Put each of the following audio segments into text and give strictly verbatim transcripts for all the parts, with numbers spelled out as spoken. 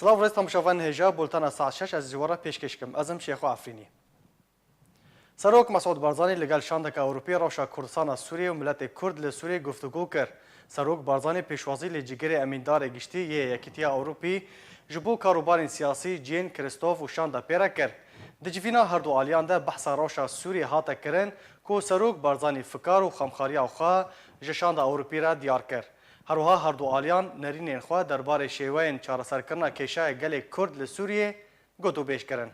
Silav rêz temaşevanên hêja, bultena saet şeş ez ji we re pêşkêş kim. Ez im Şêxo Efrînî. Serok Mesûd Barzanî li gel şandeke Ewropî rewşa Kurdistana Sûriyê û miletê Kurd li Sûriyê guftûgû kir. Serok Barzanî pêşwazî li Cîgirê Emîndarê Giştî yê Yekîtiya Ewropî ji bo karûbarên siyasî Jean Christophe û şanda pê re kir. Di civîna herdu aliyan de behsa rewşa Sûriyê hate kirin ku Serok Barzanî fikar û xemxariya xwe ji şanda Ewropî re diyar kir. Her wiha herdu aliyan nerînên xwe derbarê şêweyên çareserkirina kêşayê gelê Kurd li Sûriyê gotûbêj kirin.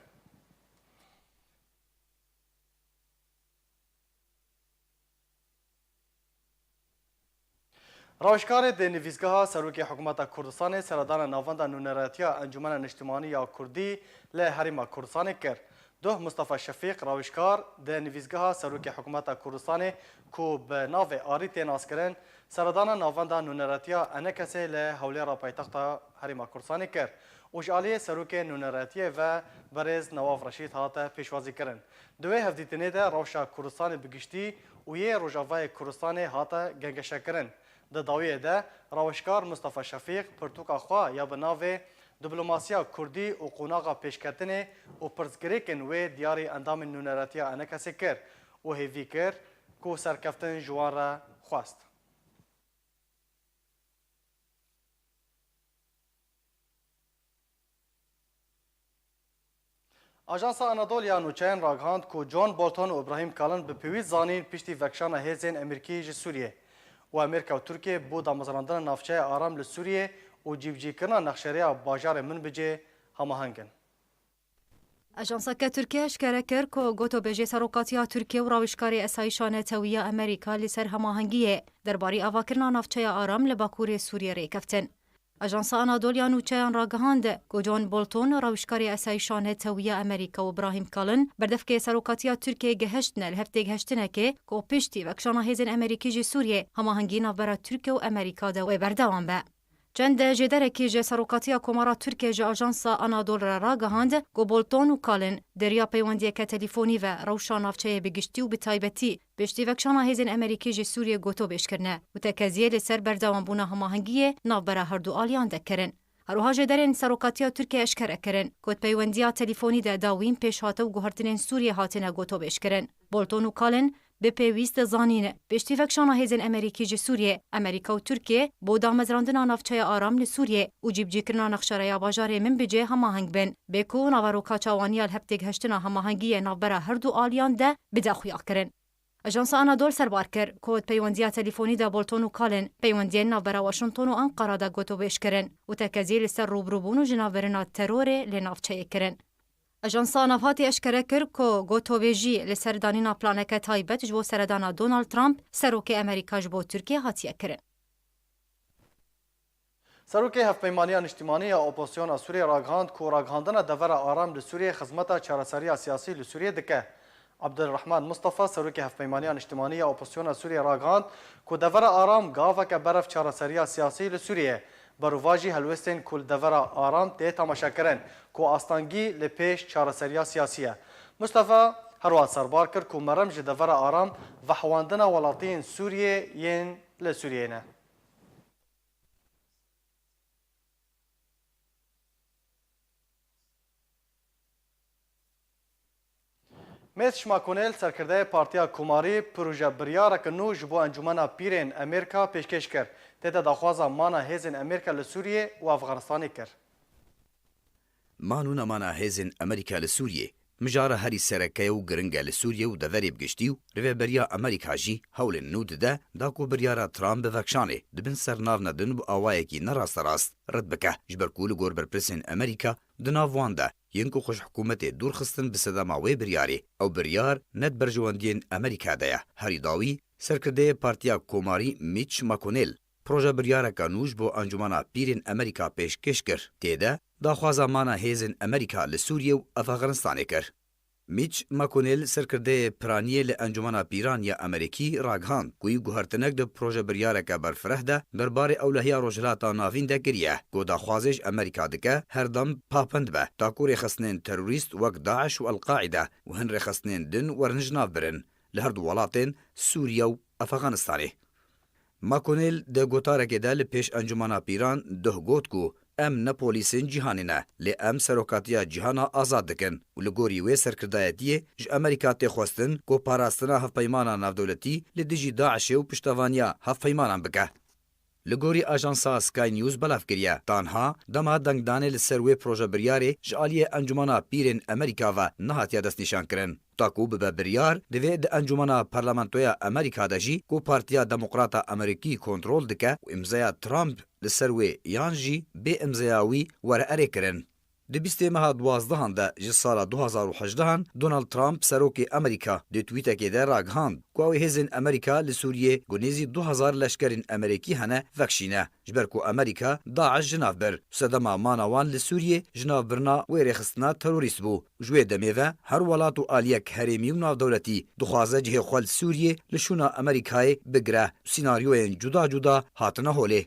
Rawişkarê di nivîsgeha Serokê Hikûmeta Kurdistanê seredana Navenda Nûneretiya Encûmena Niştimanî ya Kurdî li Herêma Kurdistanê kir. Duh Mustafa Şefîq, rawişkar di nivîsgeha Serokê Hikûmeta Kurdistanê ku bi navê Arî tê naskirin, seredana Navenda Nûneretiya Enekesê li Hewlêra paytexta Herêma Kurdistanê kir û ji aliyê Serokê Nûneretiyê ve birêz Newaf Reşîd hate pêşwazîkirin. Di wê hevdîtinê de rewşa Kurdistanê bi giştî û yê Rojavayê Kurdistanê hate gengeşekirin. Di dawiyê de rawişkar Mustafa Şefîq pirtûka xwe ya bi navê Diplomasiya Kurdî û qonaxa pêşketinê û pirsgirêkên wê diyarî endamên Nûneretiya Enekesê kir û hêvî kir ku serkeftin ji wan re xwest. Ajansa Anadolu ya Nûçeyan ragihand ku John Bolton û Ibrahim Kalin bi pêwîst zanîn piştî vekişana hêzên Amerîkî ji Sûriyê û Amerîka û Tirkiye bo damezrandina navçeya aram li Sûriyê û cîbicîkirina nexşerêya bajarê Minbicê hemaheng in. Ajanseke Tirkiyê eşkere kir ku gotobêjê serokatiya Tirkiye û rawişkarê Esayîşa Netewî ya Amerîka li ser hemahengiyê derbarê avakirina navçeya aram li bakurê Sûriyê rêkeftin. Ajansa Anadolu ya Nûçeyan ragihand ku John Bolton, rawişkarê Esayîşa Netewî ya Amerîka û Ibrahim Kalin berdevkê serokatiya Tirkiyê gehiştine li hev têgihiştinekê ku piştî vekişana hêzên Amerîkî ji Sûriyê hemahengî navbera Tirkiye û Amerîka de wê berdewam be. Çend jêderekî ji Serokatiya Komara Tirkiye ji Ajansa Anadolu re ragihand ku Bolton û Kalin di riya peywendiyeke telîfonî ve rewşa navçeyê bi giştî û bi taybetî piştî vekişana hêzên Amerîkî ji Sûriyê gotobêj kirine û tekeziyê li ser berdewambûna hemahengiyê navbera herdu aliyan de kirin. Her wiha jêderên Serokatiya Tirkiye eşkere kirin ku di peywendiya telîfonî de dawîn pêşhate û guhertinên Sûriyê hatine gotobêj kirin. Bolton û Kalin bi pêwîst zanîn, piştî vekişana hêzên Amerîkî ji Sûriyê, Amerîka û Tirkiye bo damezrandina navçeya aram li Sûriyê û cîbicîkirina nexşereya bajarê Minbicê hemaheng bin, bê ku naveroka çawaniya li hev têgihiştina hemahengiyê navbera herdu aliyan de bide xuyakirin. Ajansa Anadolu serbar kir ku di peywendiya telîfonî de Bolton û Kalin peywendiyên navbera Washington û Anqara de gotobêj kirin û tekeziyê li ser rûbirûbûn û jinavbirina terorê li navçeyê kirin. Ajansa Nav hatî eşkere kir ku gotobêjî li ser danîna planeke taybet ji bo seredana Donald Trump, serokê Amerîka ji bo Tirkiye hatiye kirin. Serokê Hevpeymaniya Niştimanî ya Opozisyona Sûriyê ragihand ku ragihandina devera aram li Sûriyê xizmeta çareseriya siyasî li Sûriyê dike. Abdulrahman Mustafa, Serokê Hevpeymaniya Niştimanî ya Opozisyona Sûriyê ragihand ku devera aram gaveke berev çareseriya siyasî li Sûriyê ye. Berovajî helwestên ku li devera aram tê temaşekirin, ku astengî li pêş çareseriya siyasî ye. Mustafa herwiha serbar kir ku merem ji devera aram vehwandina welatiyên Sûriyê yên li Sûriyê ne. Mitch McConnell, serkirdeyê Partiya Komarî, proje biryareke nû ji bo Encûmena Pîrên Amerîka pêşkêş kir. Tê de daxwaza mana hêzên Amerîka li Sûriyê û Efxanistanê kir. Man û nemana hêzên Amerîka li Sûriyê mijara herî sereke ye û giring e li Sûriyê û deverê bi giştî û rêveberiya Amerîka jî hewlên nû dide da ku biryara Trump bi vekişanê di bin sernav nedin bi awayekî nerasterast red bike, ji ber ku li gor berpirsên Amerîka di nav wan de yên ku xwe ji hikûmetê dûr xistin bi sedema wê biryarê, ew biryar ne di berjewendiyên Amerîka de ye. Herî dawî, serkirdeyê Partiya Komarî Mitch McConnell proje biryareke nû ji bo Encûmena Pîrên Amerîka pêşkêş kir. Tê de daxwaza mana hêzên Amerîka li Sûriyê û Efxanistanê kir. Mitch McConnell, serkirdeyê piraniyê li Encûmena Pîran ya Amerîkî, ragihand ku wî guhertinek di proje biryareke berfireh de derbarê ewlehiya Rojhilata Navîn de kiriye, ku daxwazê ji Amerîka dike her dem pabend be, da ku rêxistinên terorîst wek DAIŞ û El-Qaîde û hin rêxistinên din werin ji nav birin li her du welatên Sûriye û Efxanistanê. McConnell di gotarekê de li pêş Encûmena Pîran duh got ku Em ne polîsên cîhanê ne, lê em serokatiya cîhana azad dikin û li gorî wê serkirdayetiyê ji Amerîka tê xwestin ku parastina hevpeymana navdewletî li dijî DAIŞê û piştevaniya hevpeymanan bike. Li gorî ajansa Sky News belav kiriye, tanha dema dengdanê li ser wê projebiryarê ji aliyê Encûmena Pîrên Amerîka ve nehatiye destnîşankirin. Ta ku bibe biryar, divê di Encûmena Parlamentoya Amerîka de jî ku Partiya Demokrata Amerîkî kontrol dike û îmzeya Trump li ser wê yan jî bê îmzeya wî were erêkirin. Di bîstê meha duwazdehan de ji sala du hazar û hejdehan Donald Trump, serokê Amerîka, di twîtekê de ragihand ku ew ê hêzên Amerîka li Sûriyê ku nêzî du hazar leşkerên Amerîkî hene vekişîne, ji ber ku Amerîka DAIŞ ji nav bir. Sedema mana wan li Sûriyê ji nav birina wê rêxistina terorîst bû. Ji wê demê ve her welat û aliyek herêmî û navdewletî dixwaze cihê xwe li Sûriyê li şûna Amerîkayê bigire û sînaryoyên cuda cuda hatine holê.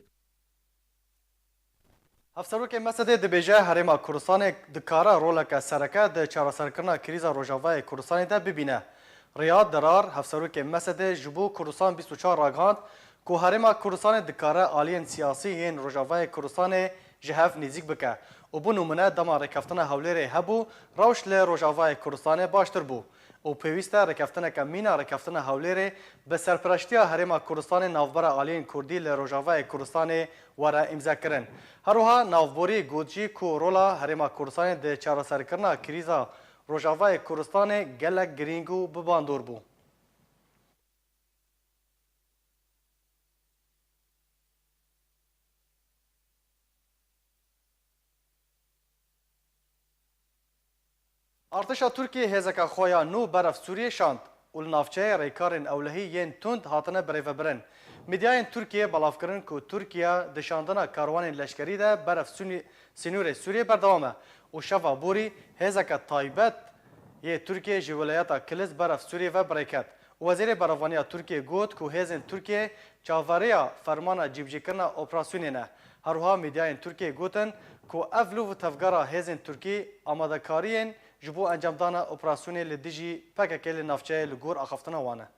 Hevserokê Mesedê dibêje, Herêma Kurdistanê dikare roleke sereke di çareserkirina krîza Rojavayê Kurdistanê de bibîne. Riyad Derar, hevserokê Mesedê ji bo Kurdistan bîst û çar ragihand ku Herêma Kurdistanê dikare aliyên siyasî yên Rojavayê Kurdistanê ji hev nêzîk bike û bo nimûne dema rêkeftina Hewlêrê hebû, rewş li Rojavayê Kurdistanê baştir bû û pêwîst e rêkeftineke mîna rêkeftina Hewlêrê bi serpereştiya Herêma Kurdistanê navbera aliyên Kurdî li Rojavayê Kurdistanê were îmzekirin. Her wiha navborî got jî ku rola Herêma Kurdistanê di çareserkirina krîza Rojavayê Kurdistanê gelek girîng û bi bandor bû. Artêşa Tirkiyê hêzeke xwe ya nû berev Sûriyê şand û li navçeyê rêkarên ewlehî yên tund hatine birêvebirin. Medyayên Tirkiyê belav kirin ku Tirkiye di şandina karwanên leşkerî de berev Sûnî-, sînorê Sûriyê berdewam e û şeva borî hêzeke taybet yê Tirkiyê ji weleyeta Kilis berev Sûriyê ve birêket. Wezîrê Berevaniya Tirkiyê got ku hêzên Tirkiyê çaveriya fermana cîbicîkirina operasyonê ne. Her wiha medyayên Tirkiyê gotin ku ev lûv û tevgera hêzên Tirkî amadekariyên ji bo encamdana operasyonê li dijî P K K li navçeyê li gor axaftina wan e.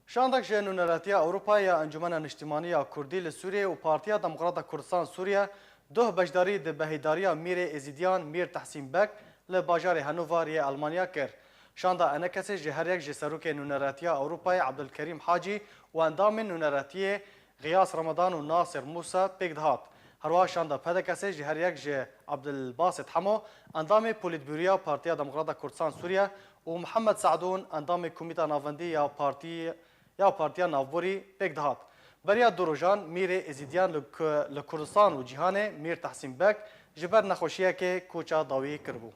Şandek ji Nûneretiya Ewropayê ya Encûmena Niştimanî ya Kurdî li Sûriyê û Partiya Demokrata Kurdistan Sûriye duh beşdarî di behîdariya Mîrê Êzîdiyan Mîr Tehsîn Bek li bajarê Hanover yê Elmanya kir. Şanda enekesê ji her yek ji serokê Nûneretiya Ewropayê Ebdulkerîm Hacî û endamên Nûneretiyê Xiyas Ramadan û Nasir Musa pêk dihat. Herwiha şanda P D K S'ê ji her yek ji Abdulbasit Hemo, endamê Polîtbûroya Partiya Demokrata Kurdistan Sûriye û Mihemed Sadûn, endamê Komîta Navendî ya Partî-, ya Partiya Navborî pêk dihat. Beriya du rojan Mîrê Êzîdiyan li ku-, li Kurdistan û cîhanê Mîr Tehsîn Bek ji ber nexweşiyekê koça dawî kiribû.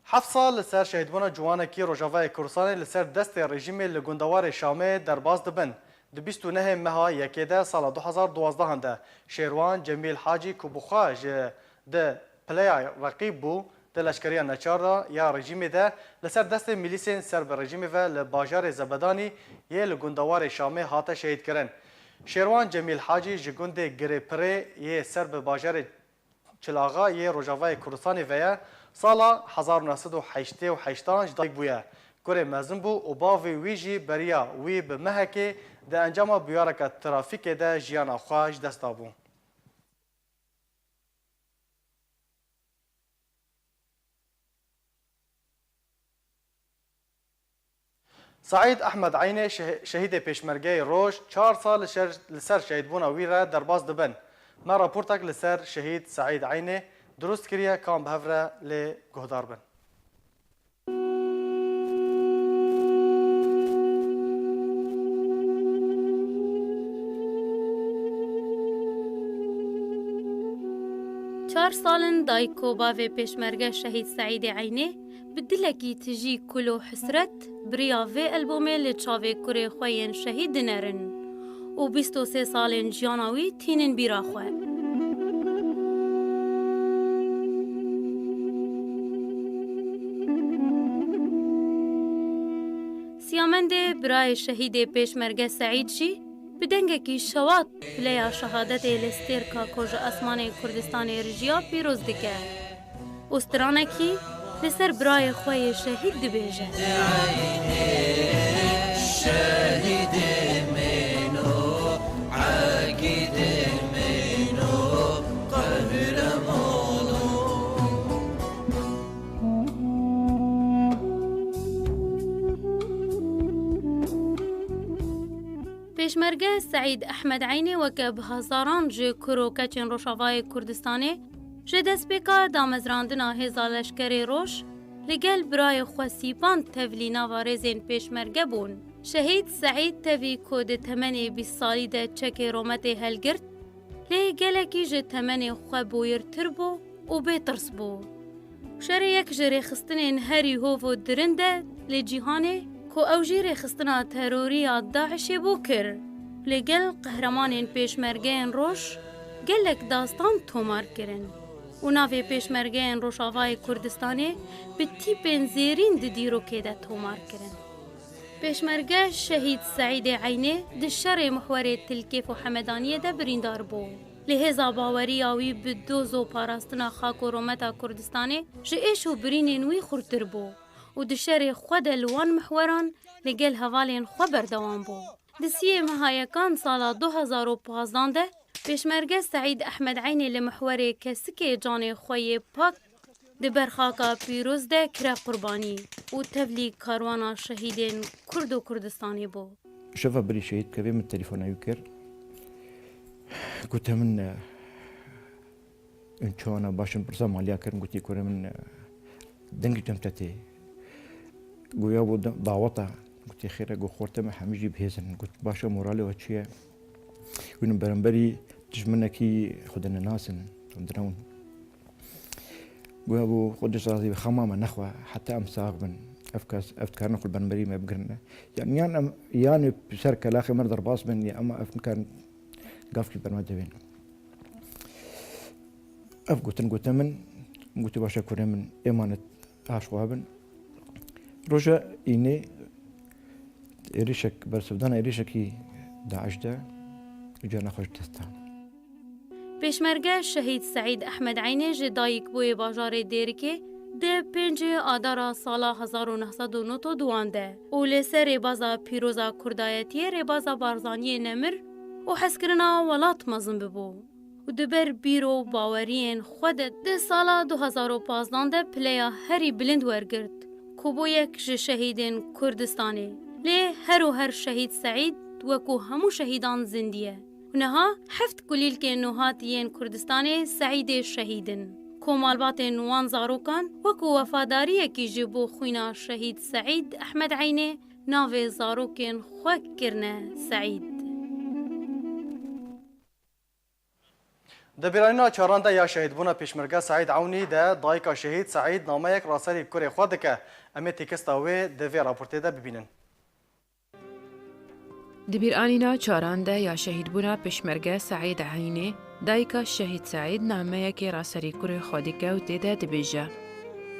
Heft sal li ser şehîdbûna ciwanekî Rojavayê Kurdistanê li ser destê rejîmê li gundewarê Şamê derbas dibin. Di bîst û nehê meha yekê de sala du hazar duwazdehan de Şêrwan Cemîl Hacî ku bi xwe ji di pileya Reqîb bû, di leşkeriya neçar de ya rejîmê de li ser destê milîsên ser bi rejîmê ve li bajarê Zebedanî yê li gundewarê Şamê hate şehîdkirin. Şêrwan Cemîl Hacî ji gundê Girê Pirê yê ser bi bajarê Çilaxa yê Rojavayê Kurdistanê ve ye, sala hezar û neh sed û heştê û heştan ji dayik bûye. Kurê mezin bû û bavê wî jî beriya wî bi mehekê di encama bûyereke trafîkê de jiyana xwe ji dest dabû. Seîd Ehmed Eynê şeh-, şehîdê Pêşmergeyê Roj çar sal li şer-, li ser şehîdbûna wî re derbas dibin. Me raportek li ser şehîd Seîd Eynê dirust kiriye, kam bi hev re lê guhdar bin. Çar sal in dayik û bavê pêşmerge şehîd Seîdê Eynê bi dilekî tijî kul û hesret bi riya vê albûmê li çavê kurê xwe yên şehîd dinerin û bîst û sê salên jiyana wî tînin bîra xwe. Siyamendê birayê şehîdê pêşmerge Seîd jî Bi dengekî şewat pileya şehadetê li stêrka ku ji esmanê Kurdistanê rijiya pîroz dike û stranekî li ser birayê xwe yê şehîd dibêje. Pêşmerge Seîd Ehmed Eynê weke bi hezaran ji kur û keçên Rojavayê Kurdistanê ji destpêka damezrandina hêza leşkerê roj li gel birayê xwe Sîpan tevlî nava rêzên pêşmerge bûn. Şehîd Seîd tevî ku di temenê bîst salî de çekê rometê helgirt, lê gelekî ji temenê xwe boyirtir bû û bêtirs bû. Şerê yek ji rêxistinên herî hov û dirin de li cîhanê ku ew jî rêxistina terorî ya DAIŞê bû kir. Li gel qehremanên pêşmergeyên roj gelek dastan tomar kirin û navê pêşmergeyên Rojavayê Kurdistanê bi tîpên zêrîn di dîrokê de tomar kirin. Pêşmerge Şehîd Seîdê Eynê di şerê mihwerê Tilkêf û Hemedaniyê de birîndar bû. Lê hêza baweriya wî bi doz û parastina xak û rometa Kurdistanê ji êş û birînên wî xurtir bû û di şerê xwe de li wan mihweran li gel hevalên xwe berdewam bû. Di siyê meha yekan sala du hezar û pazdan de Pêşmerge Seîd Ehmed Eynê li mihwerê kesikê canê xwe yê pak di ber xaka pîroz de kire qurbanî û tevlî karwana şehîdên Kurd û Kurdistanê bû. Şeva birî şehîd kevê min telefona wî kir. Gote min, e, in çawana baş in pirsa maliya kirin, gotî kurê min, e, dengê cem te tê. Goya bû da-, daweta. Gotî xêr e, got xortê me hemî jî bihêz in. Got baş e, moralê we çi ye? Hûn beramberî dijminekî xwe de nenasin, hûn dinewin. Goya bû xwe dişt razî bi xema me nexwe, heta em sax bin. Ev kes, ev dikarin xwe li beramberî me bigirin. Yan, yan em, yan ser kelaxê me derbas bin, ya ema ev nikarin gavkî ber me devên. Ev gotin gote min, gotî baş e kurê min, êmanet aşwa bin. Roja înê êrişek, bersivdana êrişekî DAIŞ de cana xwe ji dest da. Pêşmerge Şehîd Seîd Ehmed Eynê ji dayikbûyê bajarê Dêrikê di pêncê Adara sala hezar û neh sed û nod û duan de û li ser rêbaza pîroza Kurdayetiyê rêbaza Barzaniyê nemir û hezkirina welat mezin bibû. Û di ber bîr û baweriyên xwe de di sala du hezar û pazdan de pileya herî bilind wergirt ku bû yek ji şehîdên Kurdistanê. Lê her û her şehîd Seîd wekû hemû şehîdan zindî ye. Û niha heft kulîlkên nûhat yên Kurdistanê Seîdê şehîd in. Ku malbatên wan zarokan wekû wefadariyekî ji bo xwîna şehîd Seîd Ehmed Eynê navê zarokên xwe kirine Seîd. Di bîranîna çaran de ya şehîdbûna pêşmerge Seîd Ewnî de dayika şehîd Seîd nameyek raserî kurê xwe dike. Em ê têkista wê di vê raportê de bibînin. Di bîranîna çaran de ya şehîdbûna pêşmerge Seîd Eynî, dayika şehîd Seîd nameyekê raserî kurê xwe dike û tê de dibêje,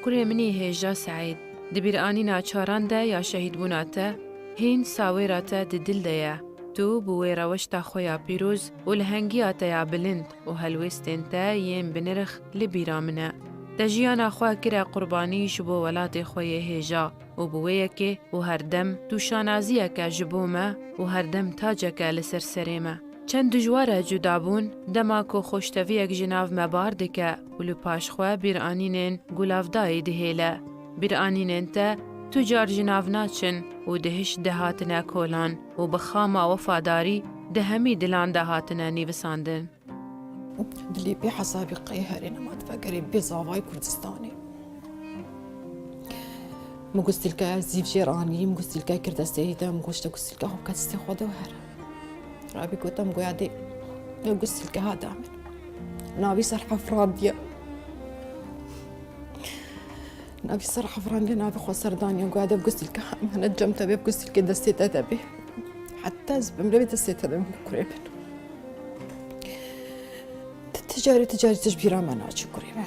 Kurê min î hêja Seîd, di bîranîna çaran de ya şehîdbûna te, hîn sawêra te di dil de ye. Tu bi wê rewişta xwe ya pîroz û lehengiya te ya bilind û helwêstên te yên bi nirx li bîra min e. Te jiyana xwe kire qurbanî ji bo welatê xwe yê hêja û bi wê yekê û her dem tu şanaziyeke ji bo me û her dem taceke li ser serê me. Çend dijwar e cudabûn, dema ku xweşteviyek ji nav me bar dike û li paş xwe bîranînên gulavdayî dihêle. Bîranînên te tu car ji nav naçin û dihişt de hatine kolan û bi xama wefadarî di hemî dilan de hatine nivîsandin. Dilê bê hesabî qey herê nema divegerê bê zavayê Kurdistanê. Min gustîlke zîv jê ranî, min gustîlke kir destê hê de, min goşte gustîlke xwe bike destê xwe de û here. Rabî gote min goya dê, ew gustîlke ha da min. Navî ser hefrandiye. Navî ser hefrandiye, navî xwe ser daniye, goya de gustîlke hemene cem te bê, gustîlke destê te de bê. Heta ez bimre bê destê te de bim kurê min. Ti, ti carî, ti carî tişt bîra me naçe kurê min.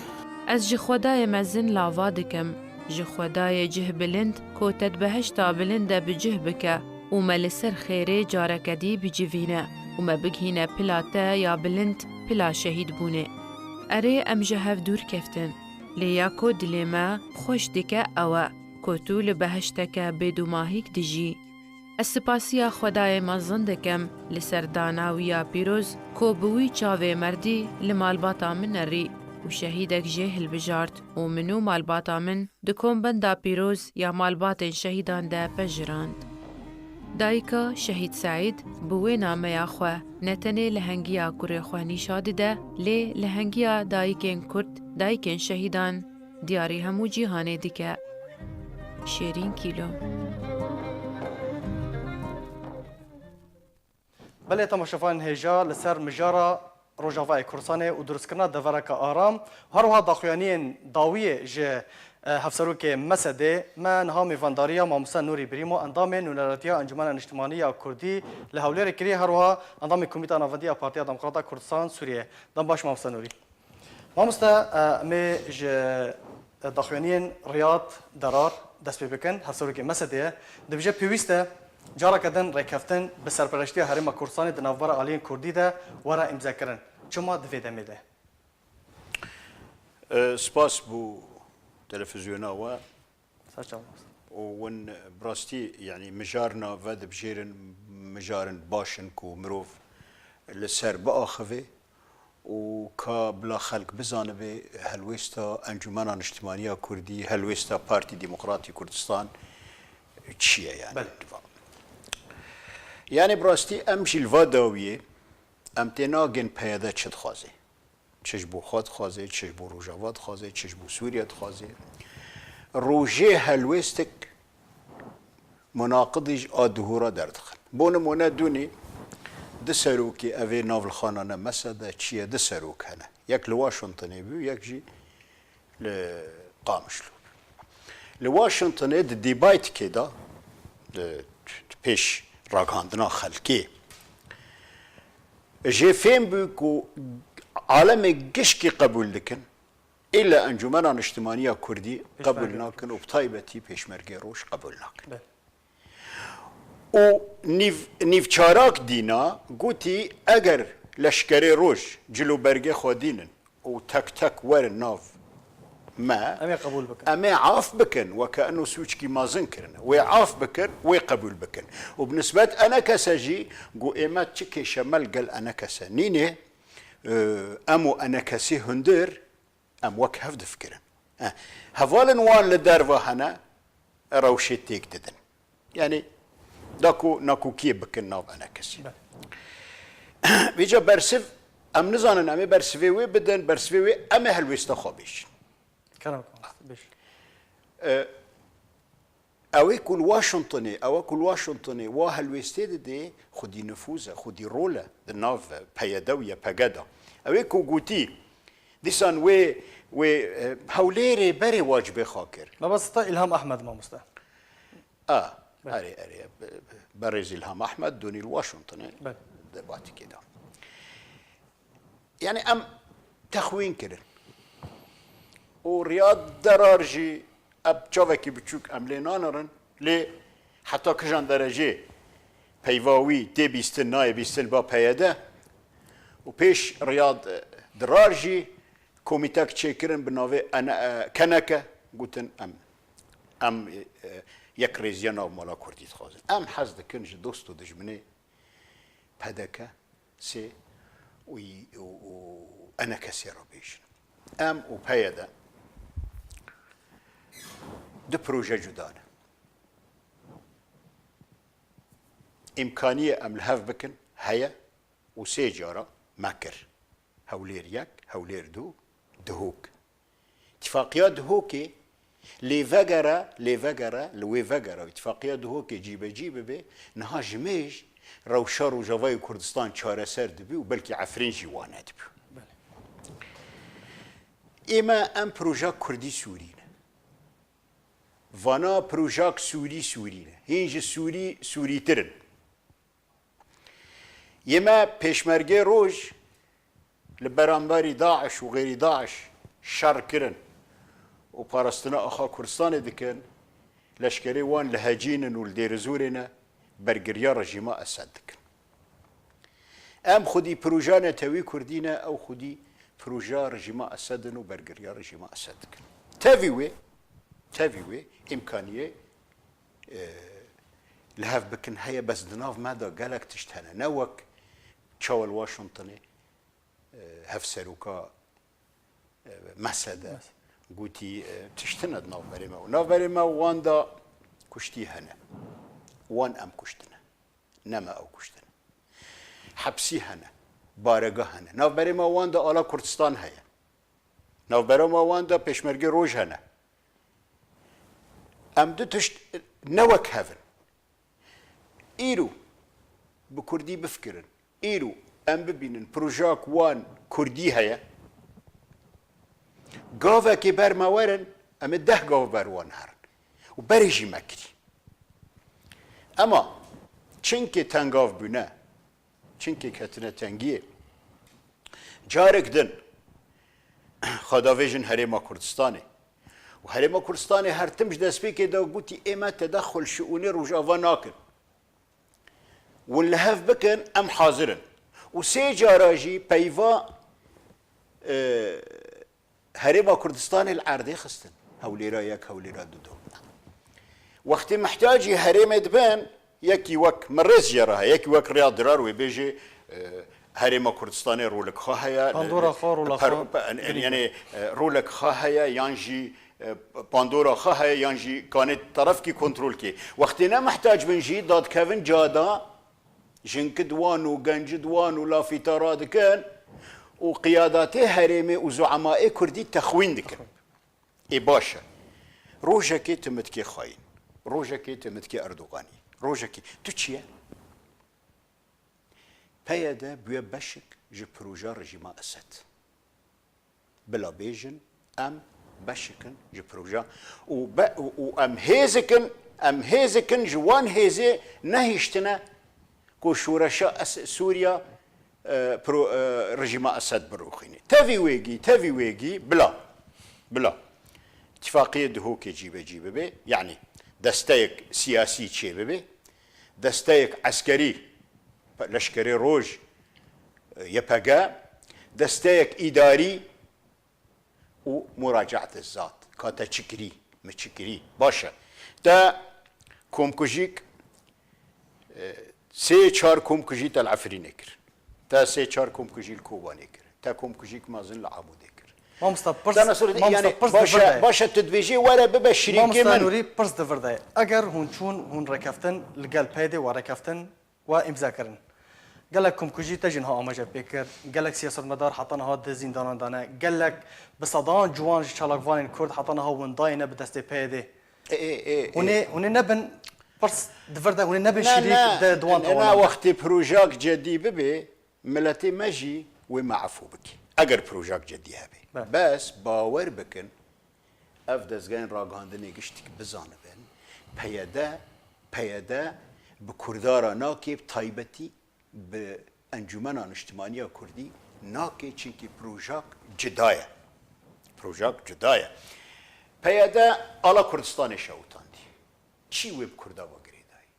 Ez ji Xwedayê mezin lava dikim, ji Xwedayê cih bilind, ku te di behişta bilind de bi cih bike, û me li ser xêrê careke dî bicivîne û me bigihîne pila te ya bilind, pila şehîdbûnê. Erê, em ji hev dûr keftin. Lê ya ku dilê me xweş dike ew e ku tu li behişteke bêdûmahîk dijî. Ez spasiya Xwedayê mezin dikim li ser dana wî ya pîroz ku bi wî çavê merdî li malbata min nerî û şehîdek jê hilbijart û min û malbata min di kombenda pîroz ya malbatên şehîdan de pejirand. Dayika Şehîd Seîd bi wê nameya xwe ne tenê lehengiya kurê xwe nîşa dide, lê lehengiya dayikên Kurd, dayikên şehîdan diyarî hemû cîhanê dike. Şêrîn Kîlo. Belê temaşevanên hêja li ser mijara Rojavayê Kurdistanê û dirustkirina devereke aram, her wiha daxuyaniyên dawiyê ji, e, Hevserokê mesedê, me niha mêvandariya mamoste Nûrî Birîmo, endamê Nûneratiya Encûmena Niştimanî ya Kurdî li Hewlêrê kiriye, her wiha endamê Komîta Navendî ya Partiya Demokrata Kurdistan Sûriyê. Dem baş mamoste Nûrî. Mamoste, e, em ê ji, e, daxuyaniyên Riyad Derar dest pê bikin, hevserokê mesedê ye. Dibêje pêwîst e careke din rêkeftin bi serpereştiya Herêma Kurdistanê di navbera aliyên Kurdî de were îmzekirin. Çima di vê demê de? E, spas bo televîzyona we. Ser çav mamoste. Û win bi rastî, yanî mijarina vedibijêrin, mijarin baş in ku mirov li ser biaxive û ka bila xelk bizanibe helwêsta Encûmena Niştimanî ya Kurdî, helwêsta Partî Demokratî Kurdistan çi ye yanî. Belê. Yanî bi rastî em jî li va dawiyê em tê nagên P Y D çi dixwaze. Çi ji bo xwe dixwaze, çi ji bo Rojava dixwaze, çi ji bo Sûriye dixwaze. Rojê helwêstek munaqidî ji a duhûra derdixin. Bo nimûne dûnî du serokê ev ê nav li xanane mesede çi ye, du serok hene. Yek li Washingtonê bû, yek jî li Qamişlo bû. Li Washingtonê di dîbaytekê de, di, di pêş ragihandina xelkê, jê fêm bû ku alemê gişkî qebûl dikin, îlle Encûmena Niştimanî ya Kurdî qebûl Pêşmerge nakin û bi taybetî Pêşmergê Roj qebûl nakin. Belê. Û nîv, nîvçarak dîna gotî, eger leşkerê Roj cilûbergê xwe dînin û tek tek werin nav me, Em ê qebûl bikin. Em ê af bikin, weke eno sûçkî mezin kirine. Wê af bikin, wê qebûl bikin. Û bi nisbet enekese jî got, ê me çi kêşe me li gel enekese nînê, e, em û enekesî hundir, em wek hev difikirin. Eh, hevalên wan li derve hene, rewşê têk didin. Yanî, da ku nakokiyê bikin nav enekesî. Belê. Vêca bersiv, em nizanin em ê bersivê wê bidin, bersivê wê em ê helwêsta xwe bêjin. Kerem mamoste, bêj. E, ew ê ku li Washingtonê, ew ê ku li Washingtonê wa helwêstê didê, xwedî nifûz e, xwedî rol e di nav P Y D û Y P G de. Ew ê ku gotî, dîsan wê, wê, e, Hewlêrê berê wacibê xwe kir. Mebesta Îlham Ehmed mamoste. A, erê, erê, be-, be-, berêz Îlham Ehmed dûnî li Washingtonê Belê. debatikê da. Yanî em texwîn kirin. Û Riyad Derar jî ev çavekî biçûk em lê nanirin, lê heta kijan derecê peyva wî tê bîstin, nayê bîstin ba P Y D û pêş Riyad, e, Dirar jî komîtek çêkirin bi navê ene-, e, Keneke, gotin em, em, e, yekrêziya nav mala Kurdî dixwazin. Em hez dikin ji dost û dijminê P D K sê û, û, û enekesê re bêjin. Em û P Y D du proje cuda ne. Îmkaniyê em li hev bikin heye û sê cara me kir. Hewlêr yek, Hewlêr du, Dihok. Tifaqiya Dihokê lê vegere, lê vegere, li wê vegere û Tifaqiya Dihokê cîbecî bibe, niha ji mêj rewşa Rojavayê Kurdistan çareser dibe û belkî Efrîn jî wane dibe. Ê me em proja Kurdî Sûrî ne. Vana projak Sûrî Sûrî ne. Hîn ji Sûrî Sûrîtir in. Yê me Pêşmergê Roj li beramberî DAIŞ û xêrî DAIŞ şer kirin û parastina axa Kurdistanê dikin, leşkerê wan li Hecîn in û li Dêrizorê ne, bergiriya rejîma Esed dikin. Em xwedî proja netewî Kurdî ne, ew xwedî proja rejîma Esed in û bergiriya rejîma Esed dikin. Tevî wê, tevî wê îmkaniyê, e, li hev bikin heye, bes di nav me de gelek tişt hene. Ne wek çawa li Washingtonê, e, hevseroka, e, Mesede gotî, e, tişt hene di navberê me. Û navberê me wan de kuştî hene. Wan em kuştine. Ne me ew kuştine. Hepsî hene. Barega hene. Navberê me wan de Ala Kurdistan heye. Navbera me wan de Pêşmergê Roj hene. Em du tişt ne wek hev in. Îro bi kurdî bifikirin. Îro em bibînin projeyek wan kurdî heye. Gavekê ber me werin, em ê deh gav ber wan herin. Û berê jî me kirî. Ema çinkê tengav bûne, çinkê ketine tengiyê, carek din xwe davêjin Herêma Kurdistanê. Û Herêma Kurdistanê her tim ji destpêkê de gotî, ê me tedexul şiûnê Rojava nakin. Hûn li hev bikin, em hazir in. Û sê cara jî peyva, e, Herêma Kurdistanê li erdê xistin. Hewlêra yek, Hewlêra du do. Wextê mihtacî herêmê dibin, yekî wek min rêz jê re heye, yekî wek Rêya Dirar wê bêjê, e, Herêma Kurdistanê rolek xwe heye, Bandora xwe, rola per-, xwe pe-, girîng e. Yanî, e, rolek xwe heye, yan jî, e, bandora xwe heye, yan jî kanê terefkî kontrol kê. Wextê ne mihtac bin jî dadikevin cada, jinki di wan û genci di wan û lafî te radikin û qiyadatê herêmê û zuemayê kurdî texwîn dikin. Ê baş e. Rojekê tu mitkê xayîn. Rojekê tu mitkê Erdoganî. Rojekê tu çi ye? P Y D bûye beşik ji proja rejîma Esed. Bila bêjin, em beşik in ji proja û be-, û, û em hêzik in, em hêzik in ji wan hêzê nehiştine ku şoreşa Es-, Sûriya, e, pro-, e, rejîma Esed birûxînî. Tevî wêgî, tevî wêgî, bila, bila. Îtifaqiyê Duhokê cîbecî bibe, yanî desteyek siyasî çê bibe, desteyek eskerî, Leşkerê Roj, Y P G, desteyek îdarî û muracaete zat. Ka te çi kirî, min çi kirî. Baş e. Te komkujîk, e, sê çar komkujî te li Efrînê kir. Te sê çar komkujî li Kobanê kir. Te komkujîk mezin li Amûdê kir. Mamosta, pirs, Te Nasir, mamosta, yanî, pirs baş e, di vir de ye. Baş e, tu dibêjî were bibe şirîkê Mamosta min. Nûrî, pirs di vir de ye. Eger hûn çûn, hûn rêkeftin li gel P Y D'ê we rêkeftin, we îmza kirin. Gelek komkujî te jî niha amaje pê kir. Gelek siyasetmedar heta niha di zîndanan de ne. Gelek bi sedan ciwan ji çalakvanên Kurd heta niha windayê ne bi destê P Y D'ê. Ê, ê, ê, ê. Hûn ê, hûn ê nebin pirs di vir de, hûn ê nebin Ne, şirîk ne, di, di wan ne, ne, tawanan de. Wextê projak cedî bibe, miletê me jî wê me efû bike. Eger projak cedî hebe. Be. Bes bawer bikin, ev dezgehên ragihandinê giştik bizanibin, P Y D, P Y D bi Kurda re nake, bi taybetî bi Encûmena Niştimaniya Kurdî nake, çimkî projak cuda ye. Projak cuda ye. P Y D ala Kurdistanê şewitandî. Çi wê bi Kurda ve girêdayî?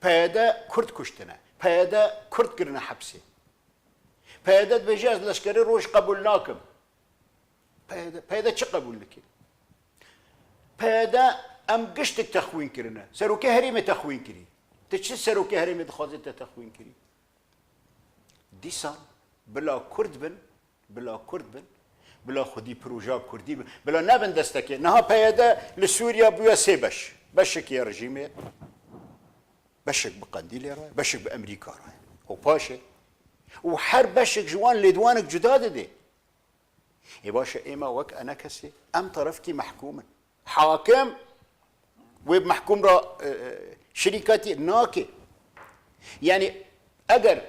P Y D Kurd kuştine. P Y D Kurd kirine hepsê. P Y D dibêje, ez leşkerê roj qebûl nakim. P Y D, P Y D çi qebûl dike? P Y D em giştik texwîn kirine. Serokê herêmê texwîn kirî. Ti çi serokê herêmê dixwazê te texwîn kirî? Dîsan bila Kurd bin, bila Kurd bin, bila xwedî proja Kurdî bin, bila nebin destekê. Niha P Y D li Sûriye bûye sê beş. Beşek yê rejîmê, beşek bi Qendîlê re, beşek bi Emerîka re. Û paşê, û her beşek ji wan lêdwanek cuda didê. Ê baş e, êma wek enekesê, em terefkî mehkûm in. Hakim wê bi mehkûm re, e, e, şirîketî nake. Yanî eger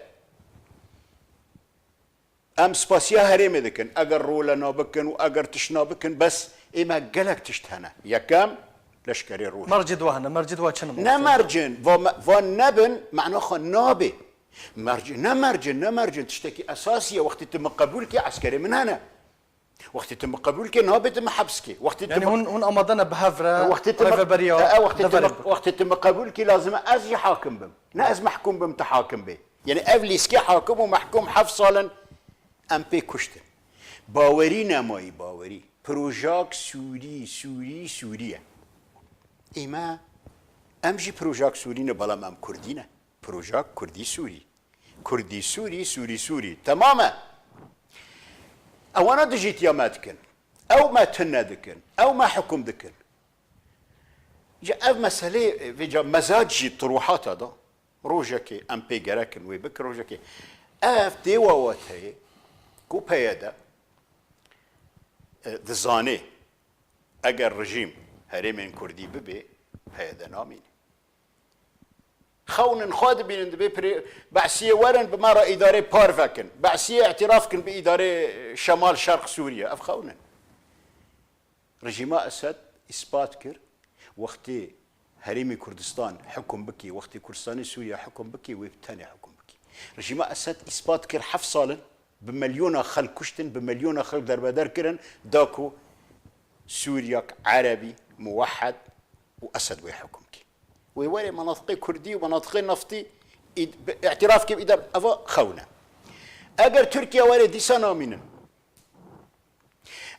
em spasiya herêmê dikin, eger role nabikin û eger tişt nabikin, bes ê me gelek tişt hene. Yekem, leşkerê roj. Mercê di we hene, mercê di we çi ne? Ne mercin, va me-, van nebin, mena xwe nabe. Mercin, ne mercin, ne mercin, tiştekî esasî ye. Wextê tu min qebûl kî, eskerê min hene. Wextê tu min qebûl kê, nabê tu min heps kê. Wextê tu Yani min- hûn, hûn amade ne bi hev re Wextê tu rêveberiya e, wextê tu deverê min- bikî. Wextê tu min qebûl kî, lazim e ez jî hakim bim. Ne ez mehkûm bim, tu hakim bê. Yani ev lîskê hakim û mehkûm heft sal in, em pê kuştin. Bawerî nemayî, bawerî. Projak Sûrî, Sûrî, Sûrî ye. Ê me, em jî projak Sûrî ne, belam em Kurdî ne. Projak Kurdî Sûrî. Kurdî Sûrî, Sûrî Sûrî. Temam e. Ewana dijîtiya me dikin. Ew me tune dikin. Ew me hukum dikin. Ji ev meselê, vêca mezac jî, tiruhata da. Rojekê em pê gerek in wê bikin, rojekê. Ev tê wawateyê ku P Y D, e, dizanê eger rejîm herêmên Kurdî bibê, P Y D namîne. Xewnin xwe dibînin, dibê pirê, Be'siyê werin bi me re îdarê parve kin. Be'siyê îtiraf kin bi îdarê Şemal Şerq Sûriye. Ev xewnin. Rejîma Esed îspat kir, wextê Herêmê Kurdistan hukum bikî, wextê Kurdistanê Sûriye hukum bikî, wê bi tenê hukum bikî. Rejîma Esed îspat kir, heft sal in, bi milyona xelk kuştin, bi milyona xelk derbeder kirin, da ku Sûriyak erebî, muwehed û Esed wê hukum kî. Wê were menatiqê Kurdî û menatiqê neftî îd-, bi-, îtiraf kê, îda eva xewne. Eger Tirkiye were dîsa namînin.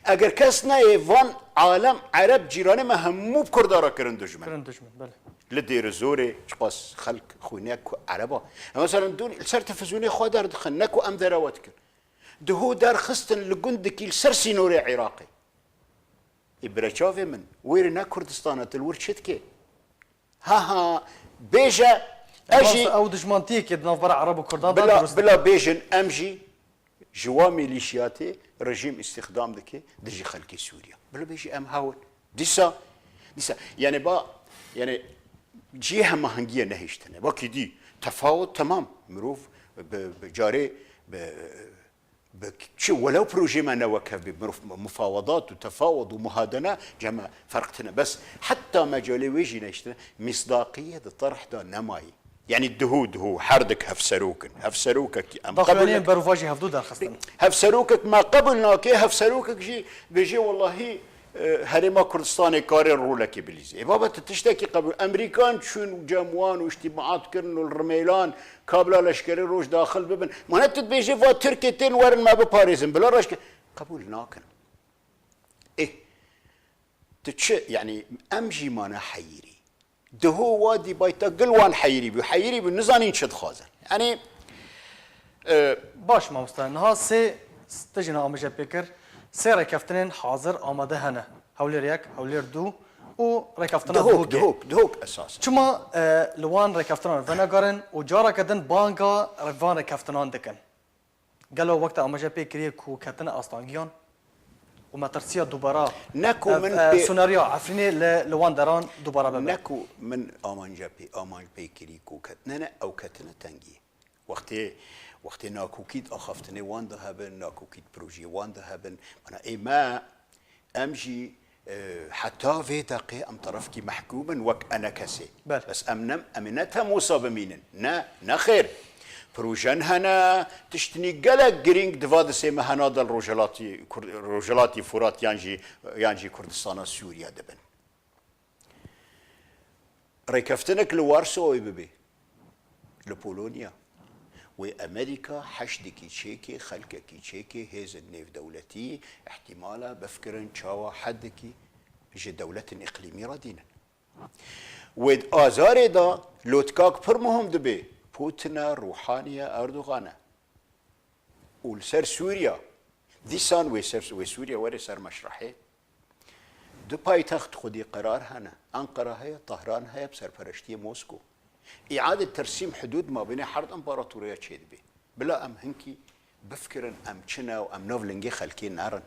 Eger kes neyê van alem ereb cîranê me hemû bi Kurda re kirin dijmin. Kirin dijmin, belê. Li Dêrizorê çiqas xelk xwînek ku ereba. Em mesela dûn li ser televîzyonê xwe derdixin, ne ku em derewe dikin. Diho derxistin li gundikî li ser sînorê Iraqê. Ê bire çavê min, wêrê ne Kurdistan e, tu li wir çi dikê? Ha ha, bêje, ez jî Ew dijmantiyekê di navbera Ereb û Kurdan de bila, dirust e. Bila bêjin, em jî ji wa mîlîşiyatê rejîm îstîxdam dike dijî xelkê Sûriye. Bila bêjî em hewin. Dîsa, dîsa, yani ba, yani cihê hemahengiyê nehiştine. Wekî dî, tefawut temam. Mirov bi, bi carê, bi, bi çi, welew projê me ne wek hev bê, mirov mufawedat û tefawut û muhadene cem me ferq tine. Bes heta mecalê wê jî nehiştine, misdaqiyê di terh de nemayî. Yani diho, diho, her dik hevserok in. Hevserokekî em qebûl Daxuyaniyên nekin. Berovajî hevdu derxistin. Hevserokek me qebûl nake, hevserokek jî bêjê wellahî, e, Herêma Kurdistanê karê rolekê bilîzê. Ê baba, tu tiştekî qebûl. Emerîkan çûn û cem wan û îctîmaat kirin û li Rimêlan kabla leşkerî roj daxil bibin. Mane tu dibêjê va Tirkê tên werin me biparêzin. Bila reşke qebûl nakin. Ê, tu çi, yani em jî mane heyirî. Diho wa dî bayta gil wan heyirî bû. Heyirî bû, nizanîn çi dixwazin. Yani, e, Baş mamoste, niha sê, tu jî niha amêje pê kir, sê rêkeftinên hazir amade hene. Hewlêr yek, Hewlêr du û rêkeftina Dihok, Dihokê. Dihok, Dihok esas. Çima, e, li wan rêkeftinan venegarin û careke din banga van rêkeftinan dikin? Gelo wek te amêje pê kiriye ku ketine astangiyan û metirsiya dubara, Ne ku e, min e, pê- senaryoya Efrînê li, li wan deran dubara bibe? Ne ku min amance pê, amanc pê kirî ku ketine, ne, ew ketine tengiyê. Wextê, wextê nakokît axaftinê wan de hebin, nakokît projeyê wan de hebin. Mana ê me, em jî, e, heta vê deqê em terefkî mehkûm in wek enekesê. Belê. Bes em ne, em ê ne temosa bimînin. Ne, ne xêr. Projen hene, tiştinî gelek girîng di va disê me hena del Rojhelatî Kur-, Rojhelatî Furat yan jî, yan jî Kurdistana Sûriye dibin. Rêkeftinek li Warsawê bibe, li Polonya. Wê Amerîka heşdekî çêkê, xelkekî çêkê, hêzên nêvdewletî, ihtimala bifikirin çawa heddekî ji dewletên îqlîmî re dînin. Wê di azarê de lotikak pir muhim dibe. Putin e, Ruhaniye, Erdogan e. Û li ser Sûriya, dîsan wê ser, wê Sûriya were ser meşrehê. Du paytext xwedî qerar hene. Enqera heye, Tahran heye, bi serpereştiyê Mosko. Îade tersîm hudûd mabênê her du împaratoriya çêdibe. Bila em hinkî bifikirin, em çi ne û em nav lingê xelkê nerin.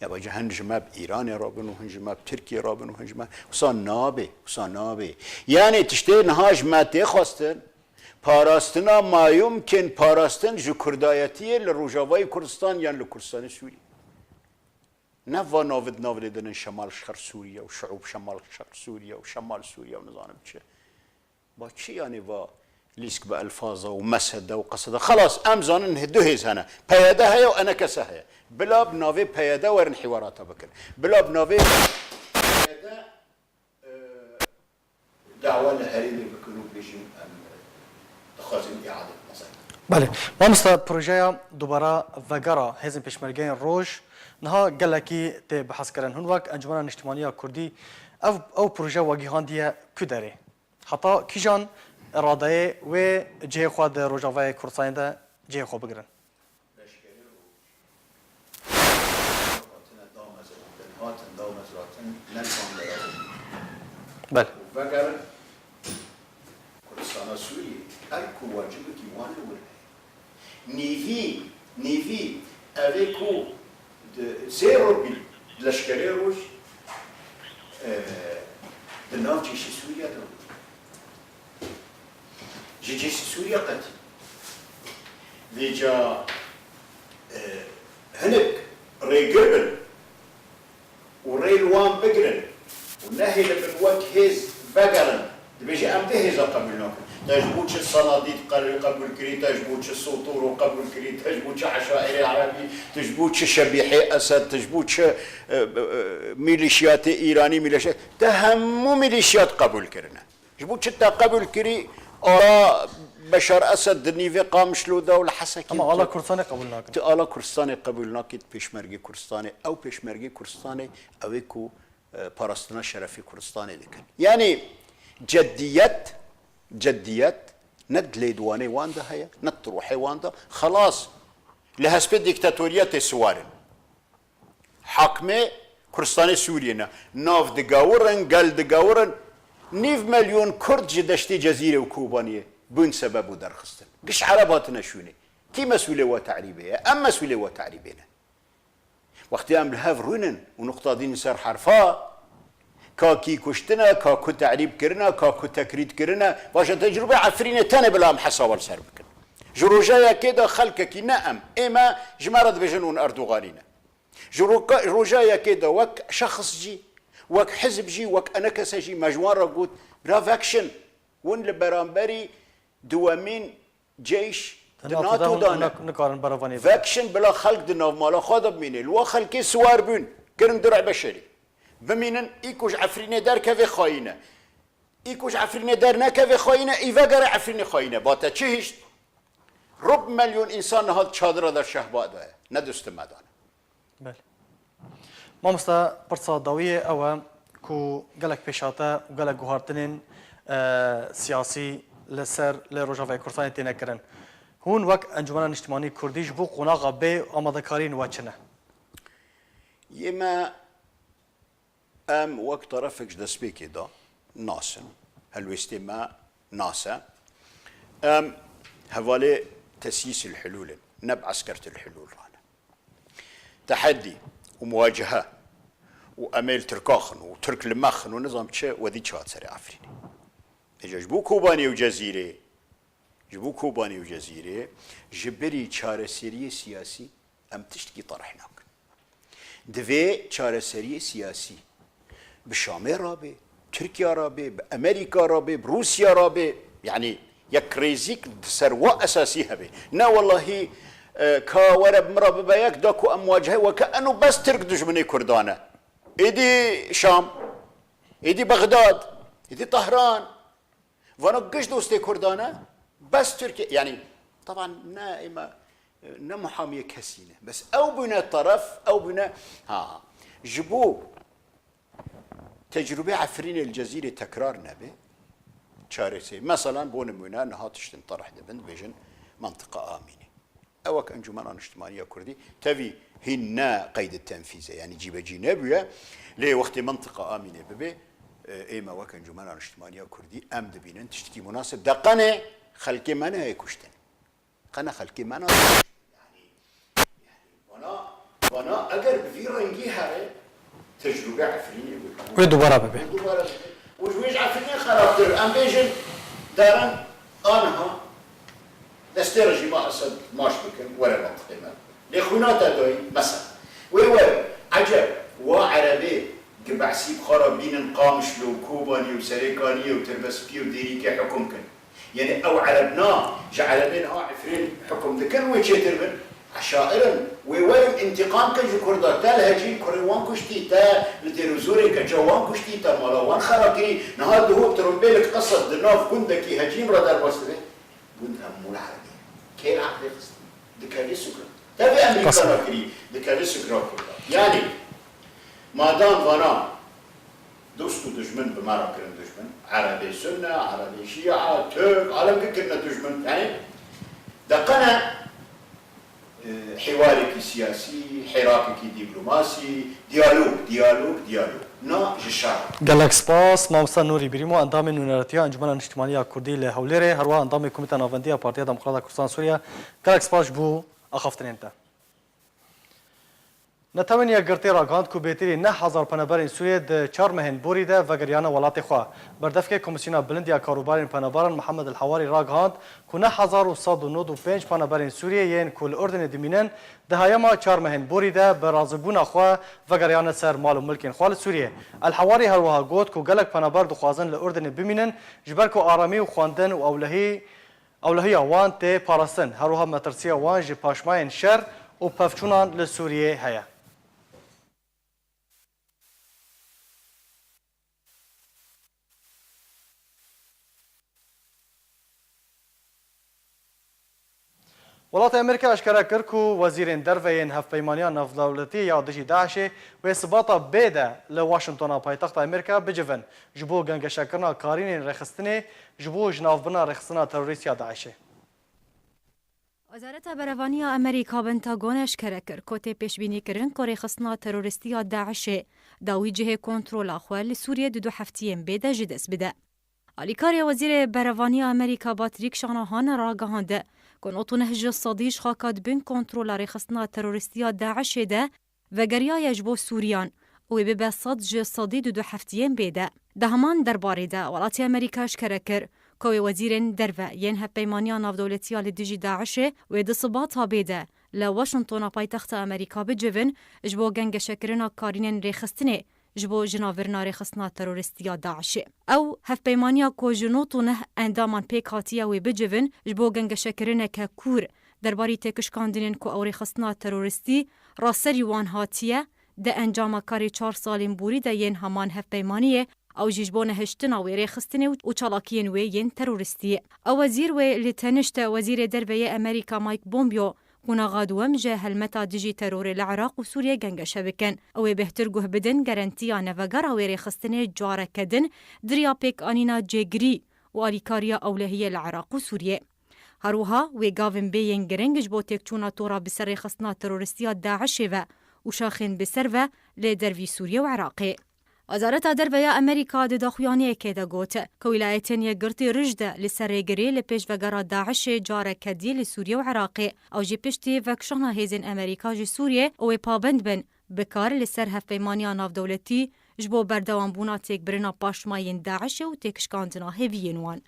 Ya baca hin ji me bi Îranê rabin û hin ji me bi Tirkiyê rabin û hin ji me. Wisa nabe, wisa nabe. Yani tiştê niha ji me tê xwestin, parastina mayûmkên parastin ji Kurdayetiyê li Rojavayê Kurdistan yan li Kurdistanê Sûrî. Ne va navê di navê dinin Şemal Şer Sûriye û Şuûb Şemal Şer Sûriye û Şemal Sûriye û nizanim çi. Ba çi yani va Lîsk bi elfaza û mesede û qesede. Xelas, em zanin du hêz hene. P Y D heye û E N K S heye. Bila bi navê P Y D werin hîwarata bikin. Bila bi navê P Y D, e, dawa li herêmê bikin û bêjin em dixwazin îade bimezenin. Belê. Mamosta, projeya dubara vegera Hêzên Pêşmergeyên Roj niha gelekî tê bihezkirin. Hûn wek Encûmena Niştimanî ya Kurdî ev, ew proje we gihandiye ku derê? Heta kîjan iradeyê wê cihê xwe di Rojavayê Kurdistanê de cihê xwe bigirin? Leşkerê roj hatine damezrandin, hatin damezrandin, ne li van derew. Belê. Û vegerin Kurdistana Sûriyê, her ku wacibekî wan li wir heye. Nîvî, nîvî, ev ê ku di zêro bî leşkerê roj, e, di nav cêşî Sûriye de bû. Ji cêşî Sûriye qetî. Vêca, e, hinek rêgir bin û rê li wan bigirin û nehêlibin wek hêz vegerin. Dibêje, em vê hêza qebûl nakin. Te ji bo çi Senadîd qe-, qebûl kirî, te ji bo çi Sotoro qebûl kirî, te ji bo çi Eşairê Erebî, te ji bo çi Şebîhê Esed, te ji bo çi, e, e, e, mîlîşiyatê Îranî, mîlîşiyat-, te hemû mîlîşiyat qebûl kirine. Ji bo çi te qebûl kirî, ala Beşar Esed di nîvê Qamişlo de û li Hesekê Ama ala Kurdistanê qebûl nakin. Tu ala Kurdistanê qebûl nakî, pêşmergê Kurdistanê, ew pêşmergê Kurdistanê, ew ê ku, e, parastina şerefê Kurdistanê dikin. Yanî ceddiyet, ceddiyet ne di lêdwanê wan de heye, ne di ruhê wan de. Xelas, li hespê dîktatoriyetê siwar in. Hakimê Kurdistanê Sûriyê ne. Nav digawirin, gel digawirin. Nîv milyon Kurd ji deştê Cezîrê û Kobaniyê bûn sebeb û derxistin. Giş Ereb hatine şûnê. Kî mesûlê we terîbê ye? Em mesûlê we terîbê ne. Wextê em li hev rûnin û nuqta dînin ser herfa, ka kî kuştine, ka ku terîb kirine, ka ku tekrît kirine, vaje tecrûbê Efrînê tenê bila em hesaba li ser bikin. Ji roja yekê de xelkekî ne em, ê me ji me re dibêjin hûn Erdoganî ne. Ji roka-, roja yekê de wek şexs jî, wek hizb jî, wek enekese jî me ji wan re got, bira vekşin, hûn li beramberî duwemîn ceyş di Di NATO NATO de de hûn ne-, nik-, nikarin berevanê bikin. Vekşin bila xelk di nav mala xwe de bimîne. Li wa xelkê siwar bûn, kirin dirê beşerî. Bimînin, î ku ji Efrînê derkeve xayîn e. Î ku ji Efrînê dernekeve xayîn e, î vegere Efrînê xayîn e. Ba te çi hişt? Rub milyon însan niha di çadira de şehba de ye. Ne dostê me dane. Belê. Mamoste, pirsa dawiyê ew e ku gelek pêşhate û gelek guhartinên, e, siyasî li ser lê Rojavayê Kurdistanê têne kirin. Hûn wek Encûmena Niştimanî Kurdî ji bo qonaxa bê amadekariyên we çi ne? Yê me, em wek terefek ji destpêkê de nas in. Helwêstê me nas e. Em hevalê tesîsîl hilûl in, ne bi eskertil hilûl re ne. Tehedî û muwacehe û em ê li Tirka xin û Tirk li me xin û nizam çi, wedî çi hat serê Efrînê. Êca ji bo Kobanê û Cezîrê, ji bo Kobanê û Cezîrê, ji birî çareseriyê siyasî em tiştekî terih nakin. Divê çareseriyê siyasî bi Şamê re be, Tirkiye re be, bi Amerîka re be, bi Rûsya re be, yanî yekrêzîk di ser wa esasî hebe. Ne wellahî, e, ka were bi min re bibe yek, da ku em muwacehê weke eno bes Tirk dijminê Kurdan e. Êdî Şam, êdî Bexdad, êdî Tehran. Vana giş dostê Kurdan e, bes Tirkiye, yanî, teban ne ême, ne muhamiyê kesî ne. Bes ew bûne teref, ew bûne, ha, ji bo tecrûbê Efrînê li Cezîrê tekrar nebe, çaresê. Meselan, bo nimûne, niha tiştin terih dibin, dibêjin mentiqa Amînê. Ew wek Encûmena Niştimanî ya Kurdî, tevî hîn ne qeydê tenfîz e, yanî cîbecî nebûye. Lê wextê mentiqa Amînê bibe, e, ême wek Encûmena Niştimanî ya Kurdî, em dibînin tiştekî munasib. Deqenê xelkê me nehê kuştin. Qene xelkê me ne. Yanî, yanî, bana, bana eger bi vî rengî here, tecrûbe Efrînê wê. Wê dubara bibe. Wê dubara bibe. Û ji wê ji Efrînê xerabtir. Em bêjin, derin aniha destê rejîma Esed maç bikin, were mentiqê me. Lê xwîna te dayî, mesela. Wê were, eceb, wa Erebê, ki behsî bi xwe re bînin Qamişlo û Kobanî û Serêkaniyê û Tirbespiyê û Dêrîkê hukum kin. Yanî ew Ereb na, ji Erebên a Efrîn hukum dikin, wê çêtir bin. Eşair in, wê werin întîqam kin ji Kurda. Te li Hecî kurê wan kuştî, te li Dêrûzorê keça wan kuştî, te mala wan xera kirî. Niha duhok trumbêlik Qesed di nav gundekî Hecîn re derbas dibe. Gund hemû li Erebê. Kê li eqlê xist? Dikevî sukra. Te vê Emerîka Qesed. Re kirî, dikevî sukra Kurda. Yanî, madam vana dost û dijmin bi me re kirin dijmin, Erebê Sunne, Erebê Şîa, Tirk, alem kirine dijmin. Yanî, de qene e, hiwarekî siyasî, hirakekî dîplomasî, diyalog, diyalog, diyalog. Na ji şer. Gelek spas, Mamosta Nûrî Birîmo, endamê Nûneretiya Encûmena Niştimanî ya Kurdî li Hewlêrê, herwiha endamê Komîta Navendî ya Partiya Demokrata Kurdistan Sûriye. Gelek spas ji bo axaftinên te. Netewên Yekgirtî ragihand ku bêtirî neh hezar penaberên Sûriyê di çar mehên borî de vegeriyane welatê xwe. Berdevkê Komîsyona Bilind ya Karûbarên Penaberan Mihemed El Hewarî ragihand ku neh hezar û sed û nod û pênc penaberên Sûriyê yên ku li Urdinê dimînin, di heyama çar mehên borî de bi razîbûna xwe vegeriyane ser mal û milkên xwe li Sûriyê. El Hewarî her wiha got ku gelek penaber dixwazin li Urdinê bimînin, ji ber ku aramî û xwendin û ewlehî Ewlehiya wan tê parastin, her wiha metirsiya wan ji paşmayên şer û pevçûnan li Sûriyê heye. Welatê Amerîka eşkere kir ku wezîrên derve yên Hevpeymaniya Navdewletî ya dijî DAIŞê wê sibata bê de li Washingtona paytexta Amerîka bicivin, ji bo gengeşekirina karînên rêxistinê ji bo jinavbirina rêxistina terorîst ya DAIŞê. Wezareta Berevaniya Amerîka Pentagon eşkere kir ku tê pêşbînîkirin ku rêxistina terorîstî ya DAIŞê dawî cihê kontrola xwe li Sûriyê di du heftiyên bê de ji dest bide. Alîkarê Wezîrê Berevaniya Amerîka Patrick Shanahan ragihand ku nod û neh ji sedî ji xaka di bin kontrola rêxistina terorîstî ya DAIŞê de vegeriyaye ji bo Sûriyan û wê bibe sed ji sedî di du heftiyên bê de. Di heman derbarê de welatê Amerîka eşkere kir ku wê wezîrên derve yên Hevpeymaniya Navdewletî ya li dijî DAIŞê wê di sibata bê de li Washingtona paytexta Amerîka bicivin ji bo gengeşekirina karînên rêxistinê ji bo jinavbirina rêxistina terorîstî ya DAIŞê. Ew hevpeymaniya ku ji nod û neh endaman pêk hatiye wê bicivin ji bo gengeşekirineke kûr derbarî têkişkandinên ku ew rêxistina terorîstî raserî wan hatiye, di encama karê çar salên borî de yên heman hevpeymaniyê, ew jî ji bo nehiştina wê rêxistinê û çalakiyên wê yên terorîstî. Ew wezîr wê li tenişt wezîrê derve yê Amerîka Mike Pompeo qonaxa duwem ji helmeta dijî terorê li Iraq û Sûriyê gengeşe bikin. Ew ê bêhtir guh bidin garantiya nevegera wê rêxistinê careke din di riya pêkanîna cêgirî û alîkariya ewlehiyê li Iraq û Sûriyê. Her wiha wê gavên bê yên giring ji bo têkçûna tora bi ser rêxistina terorîstî ya DAIŞê ve û şaxên bi ser ve li dervî Sûriyê û Iraqê. Wezareta Derve ya Amerîka di daxuyaniyekê de got, ku Wîlayetên Yekgirtî rij de li ser rêgirî li pêş vegera DAIŞê careke dî li Sûriyê û Iraqê, ew jî piştî vekişana hêzên Amerîka ji Sûriyê û wê pabend bin bi kar li ser hevpeymaniya navdewletî ji bo berdewambûna têkbirina paşmayên DAIŞê û têkişkandina hêviyên wan.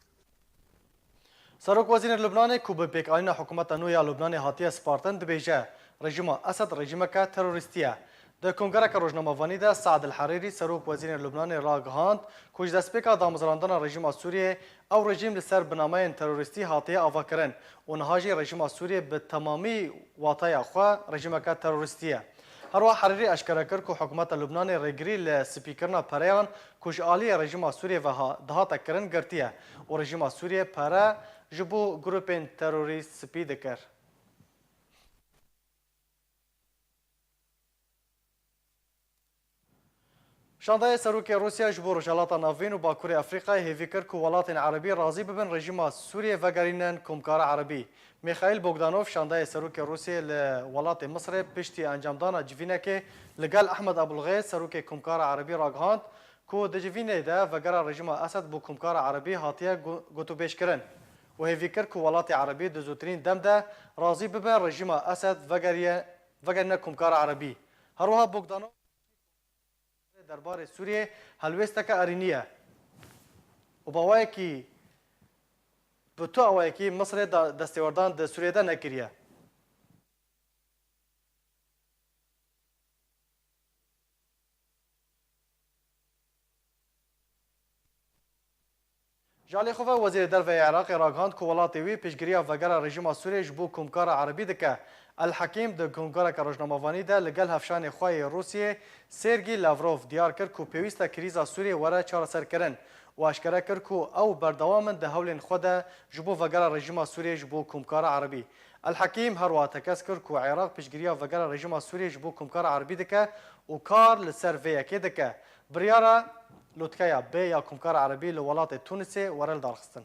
Serok Wezîrên Lubnanê ku bi pêkanîna hikûmeta nû ya Lubnanê hatiye spartin dibêje, rejîma Esed rejîmeke terorîstî ye. Di kongreke rojnamevanî de Saad El Herîrî, Serok Wezîrên Lubnanê ragihand ku ji destpêka damezrandina rejîma Sûriyê ew rejîm li ser binameyên terorîstî hatiye avakirin û niha jî rejîma Sûriyê bi temamî wataya xwe rejîmeke terorîstî ye. Herwiha Herîrî eşkere kir ku hikûmeta Lubnanê rêgirî li spîkirina pereyan ku ji aliyê rejîma Sûriyê ve ha-, dihate kirin girtiye û rejîma Sûriyê pere ji bo grûpên terorîst spî dikir. Şandayê Serokê Rûsya ji bo Rojhelata Navîn û Bakurê Efrîqayê hêvî kir ku welatên erebî razî bibin rejîma Sûriyê vegerînin Komkara Erebî. Mîxaîl Bogdanov, şandayê Serokê Rûsiyê li welatê Misirê piştî encamdana civînekê li gel Ehmed Abulxêz, Serokê Komkara Erebî ragihand ku di civînê de vegera rejîma Esed bo Komkara Erebî hatiye gu-, gotûbêjkirin û hêvî kir ku welatê erebî di zûtirîn dem de razî bibe rejîma Esed vegeriye, vegerîne Komkara Erebî. Her wiha Bogdanov derbarê Sûriyê helwêsteke erênî ye û bi awayekî, bi tu awayekî Misirê da-, destêwerdan di Sûriyê de nekiriye. Ji alî xwe ve Wezîrê Derve yê Iraqê ragihand ku welatê wî piştgiriya vegera rejîma Sûriyê ji bo Komkara Erebî dike. El Hekîm di komkareke rojnamevanî de li gel hevşanê xwe yê Rûsiyê Sergî Lavrov diyar kir ku pêwîst e krîza Sûriyê were çareserkirin û eşkere kir ku ew berdewam in di hewlên xwe de ji bo vegera rejîma Sûriyê ji bo Komkara Erebî. El Hekîm her wiha tekez kir ku Iraq piştgiriya vegera rejîma Sûriyê ji bo Komkara Erebî dike û kar li ser vê yekê dike. Biryara lotkeya B ya Komkara Erebî li welatê Tûnisê were lidarxistin.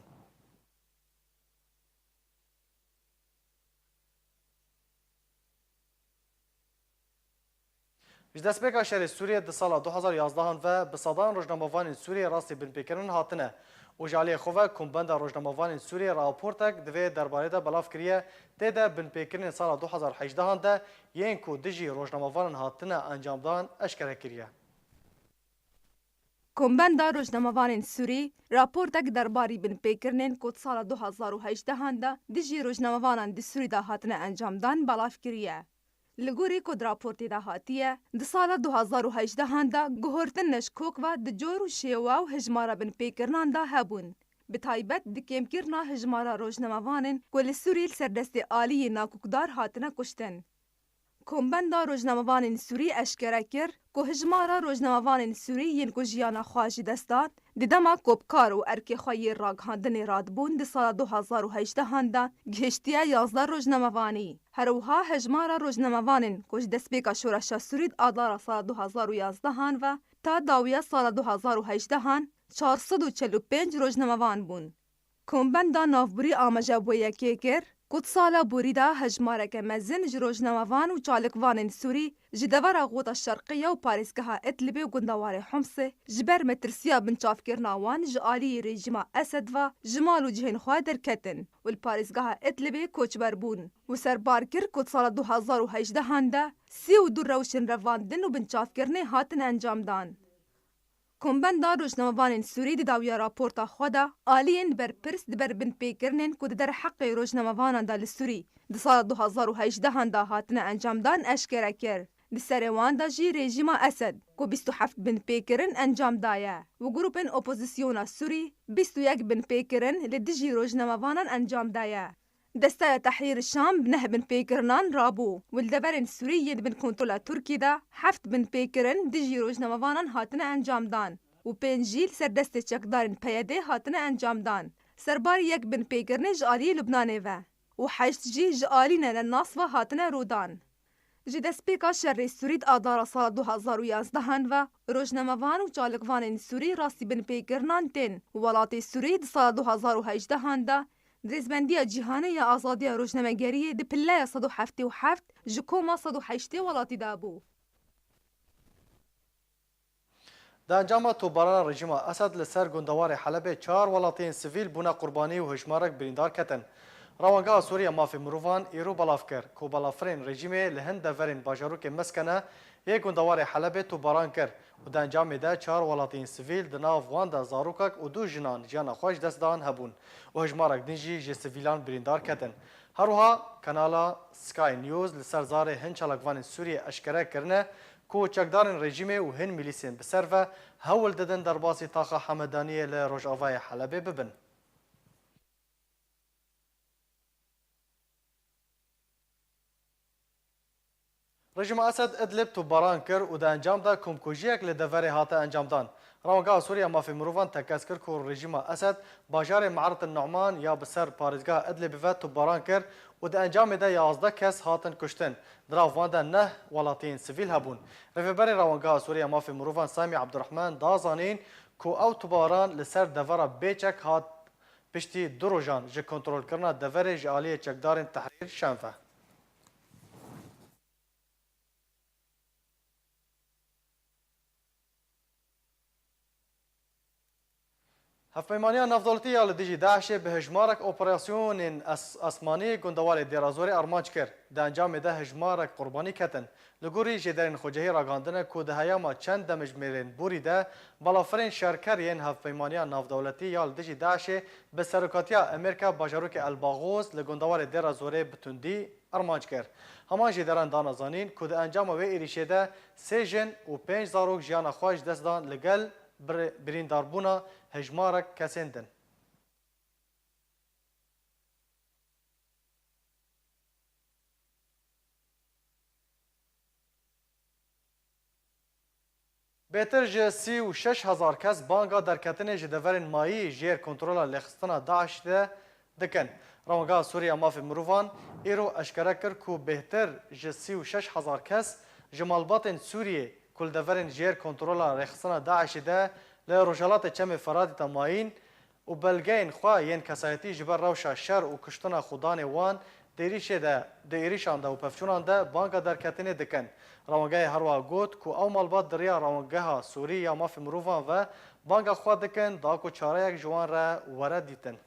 Ji destpêka şerê Sûriyê di sala du hazar yazdehan ve bi sedan rojnamevanên Sûriyê rastî binpêkirin hatine û ji aliyê xwe ve Kombenda Rojnamevanên Sûriyê raportek di vê derbarê de belav kiriye, tê de binpêkirinên sala du hazar hejdehan de yên ku dijî rojnamevanan hatine encamdan eşkere kiriye. Kombenda Rojnamevanên Sûrî raportek derbarî binpêkirinên ku di sala du hazar û hejdehan de dijî rojnamevanan di Sûrî de hatine encamdan belav kiriye. Li gorî ku di raportê de hatiye, di sala du hazar û hejdehan de guhortin ne ji kok ve di cor û şêwe û hijmara binpêkirinan de hebûn. Bi taybet di kêmkirina hijmara rojnamevanên ku li Sûrî li ser destê aliyê nakokdar hatine kuştin. Kombenda Rojnamevanên Sûrî eşkere kir ku hijmara rojnamevanên Sûrî yên ku jiyana xwe ji dest dan, di dema ku bi kar û erkê xwe yê ragihandinê radibûn di sala du hazar û hejdehan de gihiştiye yazdeh rojnamevanî. Her wiha hijmara rojnamevanên ku ji destpêka şoreşa Sûrî di adara sala du hazar û yazdehan ve ta dawiya sala du hazar û hejdehan çar sed û çel û pênc rojnamevan bûn. Kombenda Navborî amaje bo yekê kir ku di sala borî de hejmareke mezin ji rojnamevan û çalakvanên Sûrî ji devera Xota Şerqiye û parêzgeha Idlibê û gundewarê Homsê ji ber metirsiya binçavkirina wan ji aliyê rejîma Esed ve ji mal û cihên xwe derketin û li parêzgeha Idlibê koçber bûn û serbar kir ku di sala du hazar û hejdehan de sî û du rewşên revandin û binçavkirinê hatin encamdan. Kombenda Rojnamevanên Sûrî di dawiya raporta xwe de aliyên berpirs di ber binpêkirinên ku di derheqê rojnamevanan de li Sûrî di sala du hazar û hejdehan de hatine encamdan eşkere kir. Di serê wan de jî rejîma Esed ku bîst û heft binpêkirin encam daye û grûpên opozisyona Sûrî bîst û yek binpêkirin li dijî rojnamevanan encam daye. Desteya Tehrîr Şam bi neh binpêkirinan rabû û li deverên Sûrî yên di bin kontrola Tirkî de heft binpêkirin dijî rojnamevanan hatine encamdan û pênc jî li ser destê çekdarên P Y D hatine encamdan. Serbarî yek binpêkirinê ji aliyê Lubnanê ve û heşt jî ji alî Nene Nas ve hatine rûdan. Ji destpêka şerê Sûrî di adara sala du hazar û yazdehan ve rojnamevan û çalakvanên Sûrî rastî binpêkirinan tên û welatê Sûrî di sala du hazar û hejdehan de di rêzbendiya cîhanê ya azadiya rojnamegeriyê di pilleya sed û heftê û heft ji koma sed û heştê welatî de bû. Di encama topbarana rejîma Esed li ser gundewarê Helebê çar welatiyên sivîl bûne qurbanî û hejmarek birîndar ketin. Rawangeha Sûriya Mafê Mirovan îro belav kir ku balafirên rejîmê li hin deverên bajarokê Meskene yê gundewarê Helebê topbaran kir û di encamê de çar welatiyên sivîl, di nav wan de zarokek û du jinan, jiyana xwe ji dest dan hebûn û hejmarek din jî ji sivîlan birîndar ketin. Her wiha kanala Sky News li ser zarê hin çalakvanên Sûriyê eşkere kirine ku çekdarên rejîmê û hin milîsên bi ser ve hewl didin derbasî taxa Hemedaniyê li rojavayê Helebê bibin. Rejîma Esed Idlib topbaran kir û di encam de komkujiyek li deverê hate encamdan. Rawangeha Sûriya Mafê Mirovan tekez kir ku rejîma Esed bajarê Me'ret el-Nu'man ya bi ser parêzgeha Idlibê ve topbaran kir û di encamê de yazdeh kes hatin kuştin. Di nav wan de neh welatiyên sivîl hebûn. Rêveberê Rawangeha Sûriya Mafê Mirovan Samî Abdurrahman da zanîn ku ew topbaran li ser devera Bêçek hat piştî du rojan ji kontrolkirina deverê ji aliyê çekdarên Tehrîr Şam ve. Hevpeymaniya Navdewletî ya li dijî DAIŞê bi hejmarek operasyonên as-, asmanî gundewarê Dêra Zorê armanc kir. Di encamê de hejmarek qurbanî ketin. Li gorî jêderên xwecihî ragihandine ku di heyama çend demjimêrên borî de balafirên şerker yên Hevpeymaniya Navdewletî ya li dijî DAIŞê bi serokatiya Amerîka bajarokê El Baxoz li gundewarê Dêra Zorê bi tundî armanc kir. Heman jêderan dana zanîn ku di encama wê êrîşê de sê jin û pênc zarok jiyana xwe ji dest dan, li gel bir-, birîndarbûna hejmarek kesên din. Bêhtir ji sî û şeş hezar kes banga derketinê ji deverên mayî jêr kontrola lêxistina DAIŞ de dikin. Rewangeha Sûrî ya Mafê Mirovan îro eşkere kir ku bêhtir ji sî û şeş hezar kes ji malbatên Sûriyê ku li deverên jêr kontrola rêxistina DAIŞê de li rojhelatê Çemê Feratê de mayîn û belgeyên xwe yên kesayetî ji ber rewşa şer û kuştina xudanê wan di êrîşê de, di êrîşan de û pevçûnan de banga derketinê dikin. Rewangehê herwiha got ku ew malbat di riya Rewangeha Sûrî ya Mafê Mirovan ve banga xwe dikin da ku çareyek ji wan re were dîtin.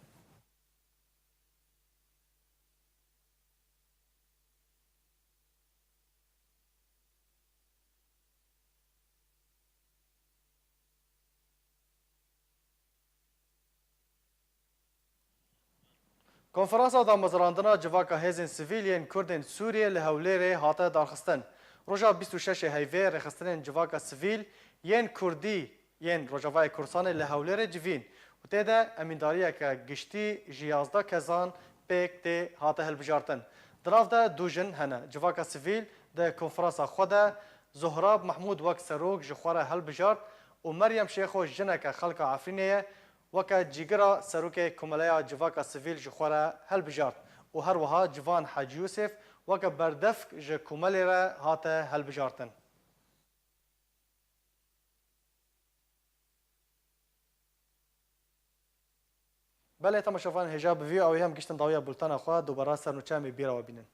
Konferansa damezrandina Civaka Hêzên Sivîl yên Kurdên Sûriyê li Hewlêrê hate darxistin. Roja bîst û şeş ê heyvê rêxistinên civaka sivîl yên Kurdî yên Rojavayê Kurdistanê li Hewlêrê civîn û tê de emîndariyeke giştî ji yazdeh kezan pêk tê hate hilbijartin. Di nav de du jin hene. Civaka sivîl di konferansa xwe de Zohrab Mehmûd wek serok ji xwe re hilbijart û Meryem Şêxo jineke xelka Efrînê ye, weke cîgira serokê Komeleya Civaka Sivîl ji xwe re hilbijart û her wiha Civan Hecî Yûsif weke berdevk ji komelê re hate hilbijartin. Belê, temaşevanên hêja bi vî awî hem giştin dawiya bultena xwe, dubara sernûçe em ê bîra we bînin.